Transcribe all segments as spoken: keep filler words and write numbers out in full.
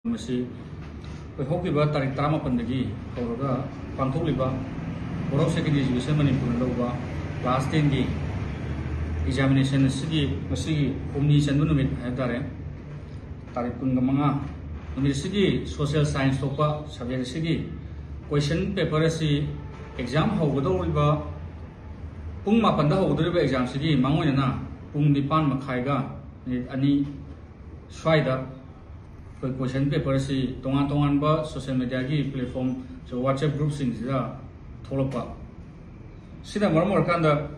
ꯃꯁꯤ ꯑꯩꯈꯣꯏ ꯍꯧꯈꯤꯕ ꯇꯥꯔꯤꯛ ꯇꯔꯥꯃꯥꯄꯟꯗꯒꯤ ꯍꯧꯔꯒ ꯄꯥꯡꯊꯣꯛꯂꯤꯕ Board of Secondary Education ꯃꯅꯤꯄꯨꯔꯅ ꯂꯧꯕ class ten ꯒꯤ examination ꯑꯁꯤꯒꯤ ꯉꯁꯤꯒꯤ ꯍꯨꯝꯅꯤ ꯆꯟꯕ ꯅꯨꯃꯤꯠ ꯍꯥꯏꯕ ꯇꯥꯔꯦ, ꯇꯥꯔꯤꯛ ꯀꯨꯟꯒ ꯃꯉꯥ ꯅꯨꯃꯤꯠ ꯑꯁꯤꯒꯤ social science ꯊꯣꯛꯄ subject ꯑꯁꯤꯒꯤ question paper ꯑꯁꯤ exam ꯍꯧꯒꯗꯧꯔꯤꯕ ꯄꯨꯡ ꯃꯥꯄꯟꯗ ꯍꯧꯒꯗꯧꯔꯤꯕ exam ꯁꯤꯒꯤ ꯃꯥꯡꯑꯣꯏꯅꯅ ꯄꯨꯡ ꯅꯤꯄꯥꯟ ꯃꯈꯥꯏꯒ minute ꯑꯅꯤ ꯁ꯭ꯋꯥꯏꯗ ꯑꯩꯈꯣꯏ question paper ꯑꯁꯤ ꯇꯣꯉꯥꯟ ꯇꯣꯉꯥꯟꯕ social media ꯒꯤ platform, WhatsApp group ꯁꯤꯡꯁꯤꯗ ꯊꯣꯛꯂꯛꯄ꯫ ꯁꯤꯅ ꯃꯔꯝ ꯑꯣꯏꯔꯀꯥꯟꯗ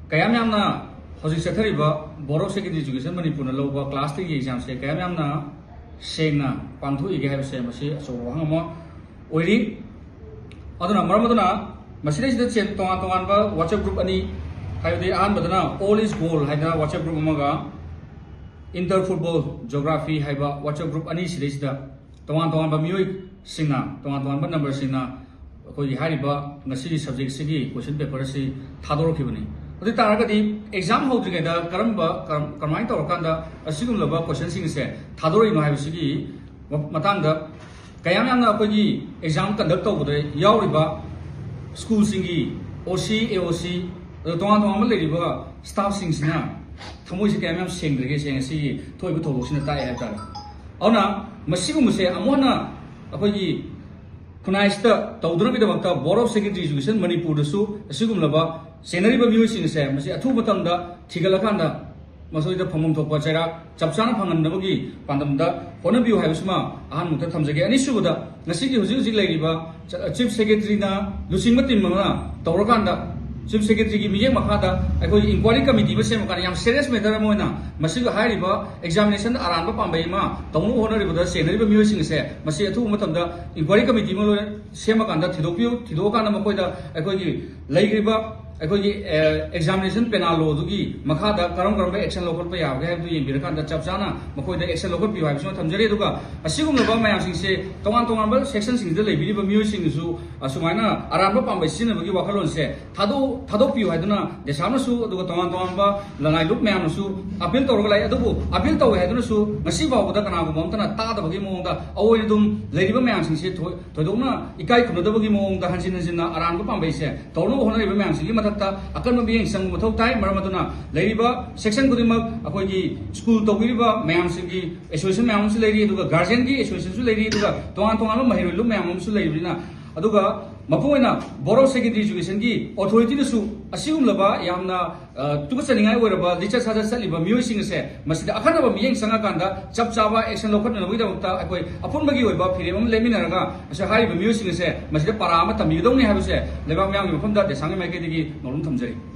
ꯀꯌꯥꯝ ꯌꯥꯝꯅ ꯍꯧꯖꯤꯛ ꯆꯠꯊꯔꯤꯕ Board of Secondary Education ꯃꯅꯤꯄꯨꯔꯅ ꯂꯧꯕ class ten ꯒꯤ exam ꯁꯦ ꯀꯌꯥꯝ ꯌꯥꯝꯅ ꯁꯦꯡꯅ ꯄꯥꯡꯊꯣꯛꯏꯒꯦ ꯍꯥꯏꯕꯁꯦ ꯃꯁꯤ ꯑꯆꯧꯕ ꯋꯥꯍꯪ ꯑꯃ ꯑꯣꯏꯔꯤ꯫ ꯑꯗꯨꯅ ꯃꯔꯝ ꯑꯗꯨꯅ ꯃꯁꯤꯗꯩꯁꯤꯗ ꯆꯦꯟ-, ꯇꯣꯉꯥꯟ ꯇꯣꯉꯥꯟꯕ WhatsApp group ꯑꯅꯤ, ꯍꯥꯏꯕꯗꯤ ꯑꯍꯥꯟꯕꯗꯅ All is Goal ꯍꯥꯏꯅ WhatsApp group ꯑꯃꯒ Inter Football Geography ꯍꯥꯏꯕ WhatsApp group ꯑꯅꯤꯁꯤꯗꯩꯁꯤꯗ ꯇꯣꯉꯥꯟ ꯇꯣꯉꯥꯟꯕ ꯃꯤꯑꯣꯏꯁꯤꯡꯅ, ꯇꯣꯉꯥꯟ ꯇꯣꯉꯥꯟꯕ number ꯁꯤꯡꯅ ꯑꯩꯈꯣꯏꯒꯤ ꯍꯥꯏꯔꯤꯕ ꯉꯁꯤꯒꯤ subject ꯁꯤꯒꯤ question paper ꯑꯁꯤ ꯊꯥꯗꯣꯔꯛꯈꯤꯕꯅꯤ꯫ ꯑꯗꯨ ꯑꯣꯏ ꯇꯥꯔꯒꯗꯤ exam ꯍꯧꯗ꯭ꯔꯤꯉꯩꯗ ꯀꯔꯝꯕ, ꯀꯔꯝ-, ꯀꯃꯥꯏꯅ ꯇꯧꯔꯀꯥꯟꯗ ꯑꯁꯤꯒꯨꯝꯂꯕ question ꯁꯤꯡꯁꯦ ꯊꯥꯗꯣꯔꯛꯏꯅꯣ ꯍꯥꯏꯕꯁꯤꯒꯤ ꯃꯇꯥꯡꯗ ꯀꯌꯥꯝ ꯌꯥꯝꯅ ꯑꯩꯈꯣꯏꯒꯤ exam conduct ꯇꯧꯕꯗ ꯌꯥꯎꯔꯤꯕ school ꯁꯤꯡꯒꯤ OC, AOC, ꯑꯗꯨꯒ ꯇꯣꯉꯥꯟ ꯇꯣꯉꯥꯟꯕ ꯂꯩꯔꯤꯕ staff ꯁꯤꯡꯁꯤꯅ ꯊꯃꯣꯏꯁꯤ ꯀꯌꯥꯝ ꯌꯥꯝ ꯁꯦꯡꯗ꯭ꯔꯒꯦ ꯁꯦ ꯉꯁꯤꯒꯤ ꯊꯣꯛꯏꯕ ꯊꯧꯗꯣꯛꯁꯤꯅ ꯇꯥꯛꯑꯦ ꯍꯥꯏꯕ ꯇꯥꯔꯦ꯫ ꯑꯗꯨꯅ ꯃꯁꯤꯒꯨꯝꯕꯁꯦ ꯑꯃꯨꯛ ꯍꯟꯅ ꯑꯩꯈꯣꯏꯒꯤ ꯈꯨꯟꯅꯥꯏꯁꯤꯗ ꯇꯧꯗꯅꯕꯒꯤꯗꯃꯛꯇ Board of Secondary Education ꯃꯅꯤꯄꯨꯔꯗꯁꯨ ꯑꯁꯤꯒꯨꯝꯂꯕ ꯆꯦꯟꯅꯔꯤꯕ ꯃꯤꯑꯣꯏꯁꯤꯡ ꯑꯁꯦ ꯃꯁꯤ ꯑꯊꯨꯕ ꯃꯇꯝꯗ ꯊꯤꯒꯠꯂꯀꯥꯟꯗ ꯃꯁꯣꯏꯗ ꯐꯪꯐꯝ ꯊꯣꯛꯄ ꯆꯩꯔꯥꯛ ꯆꯞ ꯆꯥꯅ ꯐꯪꯍꯟꯅꯕꯒꯤ ꯄꯥꯟꯗꯝꯗ ꯍꯣꯠꯅꯕꯤꯌꯨ ꯍꯥꯏꯕꯁꯤꯃ ꯑꯍꯥꯟꯕꯗ ꯊꯝꯖꯒꯦ꯫ ꯑꯅꯤꯁꯨꯕꯗ, ꯉꯁꯤꯒꯤ ꯍꯧꯖꯤꯛ ꯍꯧꯖꯤꯛ ꯂꯩꯔꯤꯕ Chief Secretary ꯅ ꯂꯨꯆꯤꯡꯕ team ꯑꯃꯅ ꯇꯧꯔꯀꯥꯟꯗ Chief Secretary ꯒꯤ ꯃꯤꯠꯌꯦꯡ ꯃꯈꯥꯗ ꯑꯩꯈꯣꯏꯒꯤ inquiry committee ꯑꯃ ꯁꯦꯝꯃꯀꯥꯟꯗ ꯌꯥꯝ serious matter ꯑꯃ ꯑꯣꯏꯅ ꯃꯁꯤꯒ ꯍꯥꯏꯔꯤꯕ examination ꯗ ꯑꯔꯥꯟꯕ ꯄꯥꯝꯕꯩ ꯑꯃ ꯇꯧꯅꯕ ꯍꯣꯠꯅꯔꯤꯕꯗ ꯆꯦꯟꯅꯔꯤꯕ ꯃꯤꯑꯣꯏꯁꯤꯡ ꯑꯁꯦ ꯃꯁꯤ ꯑꯊꯨꯕ ꯃꯇꯝꯗ inquiry committee ꯑꯃ ꯂꯣꯏꯅ ꯁꯦꯝꯃꯀꯥꯟꯗ ꯊꯤꯗꯣꯛꯄꯤꯌꯨ꯫ ꯊꯤꯗꯣꯛꯑꯀꯥꯟꯗ ꯃꯈꯣꯏꯗ ꯑꯩꯈꯣꯏꯒꯤ ꯂꯩꯈ꯭ꯔꯤꯕ ꯑꯩꯈꯣꯏꯒꯤ ꯑꯦꯛꯖꯥꯃꯤꯅꯦꯁꯟ ꯄꯦꯅꯥꯜ ꯂꯣꯗꯨꯒꯤ ꯃꯈꯥꯗ ꯀꯔꯝ ꯀꯔꯝꯕ ꯑꯦꯛꯁꯟ ꯂꯧꯈꯠꯄ ꯌꯥꯕꯒꯦ ꯍꯥꯏꯕꯗꯨ ꯌꯦꯡꯕꯤꯔꯀꯥꯟꯗ ꯆꯞ ꯆꯥꯅ ꯃꯈꯣꯏꯗ ꯑꯦꯛꯁꯟ ꯂꯧꯈꯠꯄꯤꯌꯨ ꯍꯥꯏꯕꯁꯤꯃ ꯊꯝꯖꯔꯤ꯫ ꯑꯗꯨꯒ ꯑꯁꯤꯒꯨꯝꯂꯕ ꯃꯌꯥꯝꯁꯤꯡꯁꯦ ꯇꯣꯉꯥꯟ ꯇꯣꯉꯥꯟꯕ ꯁꯦꯛꯁꯟꯁꯤꯡꯁꯤꯗ ꯂꯩꯕꯤꯔꯤꯕ ꯃꯤꯑꯣꯏꯁꯤꯡꯅꯁꯨ ꯑꯁꯨꯃꯥꯏꯅ ꯑꯔꯥꯟꯕ ꯄꯥꯝꯕꯩ ꯁꯤꯖꯤꯟꯅꯕꯒꯤ ꯋꯥꯈꯜꯂꯣꯟꯁꯦ ꯊꯥꯗꯣꯛ ꯊꯥꯗꯣꯛꯄꯤꯌꯨ ꯍꯥꯏꯗꯨꯅ ꯗꯦꯁꯥꯝꯅꯁꯨ ꯑꯗꯨꯒ ꯇꯣꯉꯥꯟ ꯇꯣꯉꯥꯟꯕ ꯂꯅꯥꯏ ꯂꯨꯞ ꯃꯌꯥꯝꯅꯁꯨ ꯑꯄꯤꯜ ꯇꯧꯔꯒ ꯂꯥꯛꯏ꯫ ꯑꯗꯨꯕꯨ ꯑꯄꯤꯜ ꯇꯧꯋꯦ ꯍꯥꯏꯗꯨꯅꯁꯨ ꯉꯁꯤ ꯐꯥꯎꯕꯗ ꯀꯅꯥꯒꯨꯝꯕ ꯑꯃꯠꯇꯅ ꯇꯥꯗꯕꯒꯤ ꯃꯑꯣꯡꯗ ꯑꯑꯣꯏ ꯑꯗꯨꯝ ꯂꯩꯔꯤꯕ ꯃꯌꯥꯝꯁꯤꯡꯁꯦ ꯊꯣꯏ- ꯊꯣꯏꯗꯣꯛꯅ ꯏꯀꯥꯏ ꯈꯨꯝꯅꯗꯕꯒꯤ ꯃꯑꯣꯡꯗ ꯍꯟꯖꯤꯟ ꯍꯟꯖꯤꯟꯅ ꯑꯔꯥꯟꯕ ꯄꯥꯝꯕꯩꯁꯦ ꯇꯧꯅꯕ ꯍꯣꯠꯅꯔꯤꯕ ꯃꯌꯥꯝꯁꯤꯒꯤ ꯃꯊꯛꯇ ꯑꯀꯟꯕ ꯃꯤꯠꯌꯦꯡ ꯆꯪꯕ ꯃꯊꯧ ꯇꯥꯏ꯫ ꯃꯔꯝ ꯑꯗꯨꯅ ꯂꯩꯔꯤꯕ ꯁꯦꯛꯁꯟ ꯈꯨꯗꯤꯡꯃꯛ ꯑꯩꯈꯣꯏꯒꯤ ꯁ꯭ꯀꯨꯜ ꯇꯧꯕꯤꯔꯤꯕ ꯃꯌꯥꯝꯁꯤꯡꯒꯤ ꯑꯦꯁꯣꯁꯤꯌꯦꯁꯟ ꯃꯌꯥꯝ ꯑꯃꯁꯨ ꯂꯩꯔꯤ, ꯑꯗꯨꯒ ꯒꯥꯔꯖꯤꯌꯟꯒꯤ ꯑꯦꯁꯣꯁꯤꯌꯦꯁꯟꯁꯨ ꯂꯩꯔꯤ, ꯑꯗꯨꯒ ꯇꯣꯉꯥꯟ ꯇꯣꯉꯥꯟꯕ ꯃꯍꯩꯔꯣꯏ ꯂꯨꯞ ꯃꯌꯥꯝ ꯑꯃꯁꯨ ꯂꯩꯕꯅꯤꯅ, ꯑꯗꯨꯒ ꯃꯄꯨꯡ ꯑꯣꯏꯅ ꯕꯣꯔꯣ ꯁꯦꯀꯦꯟꯗꯔꯤ ꯏꯖꯨꯀꯦꯁꯟꯒꯤ ꯑꯣꯊꯣꯔꯤꯇꯤꯅꯁꯨ ꯑꯁꯤꯒꯨꯝꯂꯕ ꯌꯥꯝꯅ, ꯑ, ꯇꯨꯀꯠꯆꯅꯤꯡꯉꯥꯏ ꯑꯣꯏꯔꯕ ꯂꯤꯆꯠ ꯁꯥꯖꯠ ꯆꯠꯂꯤꯕ ꯃꯤꯑꯣꯏꯁꯤꯡ ꯑꯁꯦ ꯃꯁꯤꯗ ꯑꯈꯟꯅꯕ ꯃꯤꯠꯌꯦꯡ ꯆꯪꯉꯀꯥꯟꯗ ꯆꯞ ꯆꯥꯕ ꯑꯦꯛꯁꯟ ꯂꯧꯈꯠꯅꯅꯕꯒꯤꯗꯃꯛꯇ ꯑꯩꯈꯣꯏ ꯑꯄꯨꯟꯕꯒꯤ ꯑꯣꯏꯕ ꯐꯤꯔꯦꯞ ꯑꯃ ꯂꯦꯞꯃꯤꯟꯅꯔꯒ ꯉꯁꯥꯏ ꯍꯥꯏꯔꯤꯕ ꯃꯤꯑꯣꯏꯁꯤꯡ ꯑꯁꯦ ꯃꯁꯤꯗ ꯄꯔꯥ ꯑꯃ ꯇꯝꯕꯤꯒꯗꯧꯅꯤ ꯍꯥꯏꯕꯁꯦ ꯂꯩꯕꯥꯛ ꯃꯤꯌꯥꯝꯒꯤ ꯃꯐꯝꯗ ꯗꯦꯁꯥꯝꯒꯤ ꯃꯥꯏꯀꯩꯗꯒꯤ ꯅꯣꯂꯨꯝ ꯊꯝꯖꯔꯤ꯫